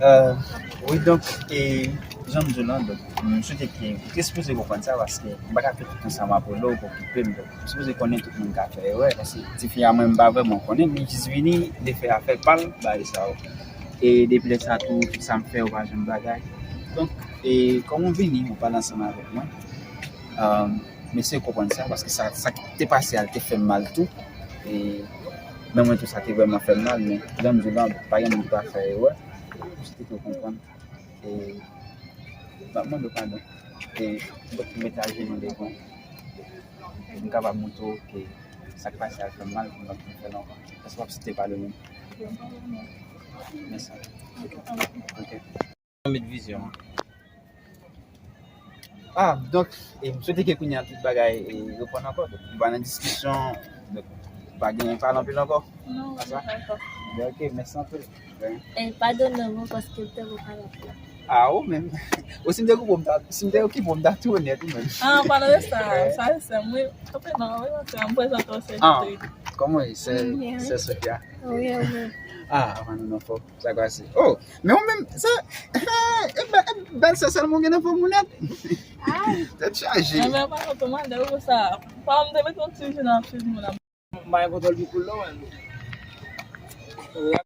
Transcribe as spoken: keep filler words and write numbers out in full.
Euh, wi, donk, e, jan m di w lan, donk, m swete ke ou te sipoze konprann sa, paske m pa ka fè tout tan sa m ap rele w pou okipe m, donk, ou sipoze konnen tout moun ka fè erè, paske tifi a mwen, m pa vrèman konnen, li jis vini, li fè afè pa l, bagay sa yo. E depi lè sa tou, tout sa m fè, ou pa janm bagay. Donk, e, kòm ou vini, ou pale ansanm avèk mwen, euh, m eseye konprann sa, paske sa, sa ki te pase a, l te fè m mal tou. E, men mwen tou, sa te vrèman fè m mal, men jan m di w lan, pa gen moun ki pa fè erè. Ou te konprann. E, m ap mande w padon. E, m mete ajenou devan w. M kapab montre w ke sa k pase a fè m mal, pou m pa fè l ankò. Èske w ap site padon m? Mèsi. Ok. Ok. Met vizyon an. Ah, donk, e, m swete ke kounye a tout bagay, e, reprann ankò. Donk, nou pa nan diskisyon, donk, pa gen pale anpil ankò. Non, pa sa? Ankò. Ben, ok, mèsi anpil. Ben. E, padone m, wi, paske m te vo pale anpil. Ah, ou menm. Ou si m te koupe w, m ta, si m te okipe w, m ta tou onèt, ou menm. Ah, padone sa, sa, se mwen. Kanpe non, wi, paske m prezante w, se Ah, kòman w ye, sè, Mm, bien. Sè Sofia? Wi, wi. Ah, avan nou nan fò. Sa kwa se? Oh, men ou menm, se, e bèl, e bèl sè sèlman w gen nan fòm ou nèt. Ay. Tèt chaje. Enben, pa kontan mal de ou sa. Pa m te met yon ti jou nan fim ou la. M pa gen kontwòl pou koul non, men.